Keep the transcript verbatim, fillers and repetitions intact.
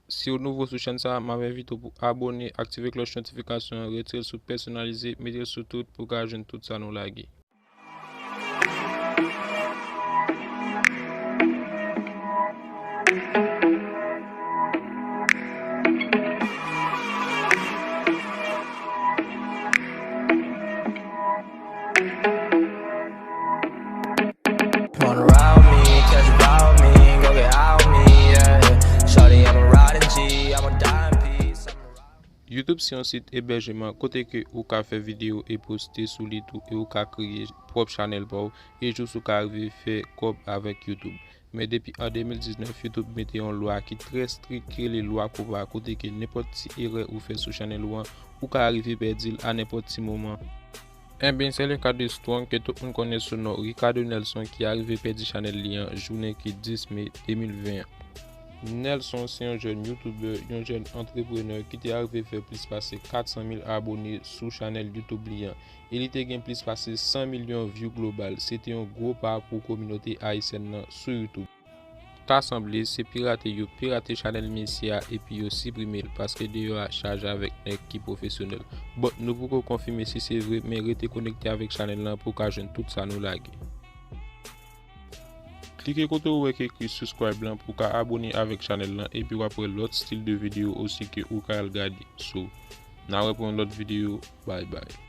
Si w nouvo sou chèn sa a, m ap envite w pou abòne, aktive klòch notifikasyon an, retire l sou pèsonalize, mete l sou tout pou w ka jwenn tout sa nou lage. Wanna ride with me, catch a vibe with me, go get high with me, yeah. Shorty, I'm a riding G, I'm a dying piece, I'm a ride. YouTube se yon sit ebèjeman kote ke ou ka fè videyo e poste sou li tou e ou ka kreye pwòp chanèl pa w e jis ou ka rive fè kòb avèk YouTube. Men depi an de mil diznèf, YouTube mete yon lwa ki trè strik ki rele lwa COPPA kote ke nenpòt ti erè ou fè sou chanèl ou an, ou ka rive pèdi l a nenpòt ti moman. Enben, se le ka de Strong ke tout moun konnen sou non Ricardo Nelson ki arive pèdi chanèl li an jounen ki dis me de mil ven an. Nelson se yon jèn youtubè, yon jèn antreprenè ki te arive fè plis pase kat san mil abòne sou chanèl YouTube li an. E li te gen plis pase san milyon view global. Se te yon gwo pa pou kominote ayisyèn nan sou YouTube. Ta sanble se pirate yo pirate chanèl mesye a epi yo siprime l paske deyò a chaje avèk nèg ki pwofesyonèl. Bon, nou poko konfime si se vre, men rete konekte avèk chanèl lan pou w ka jwenn tout sa nou lage. Klike kote ou wè ki ekri subscribe lan pou w ka abòne avèk chanèl lan epi w ap wè lòt stil de videyo osi ke ou ka al gade. So, n a wè pou yon lòt videyo. Bye bye.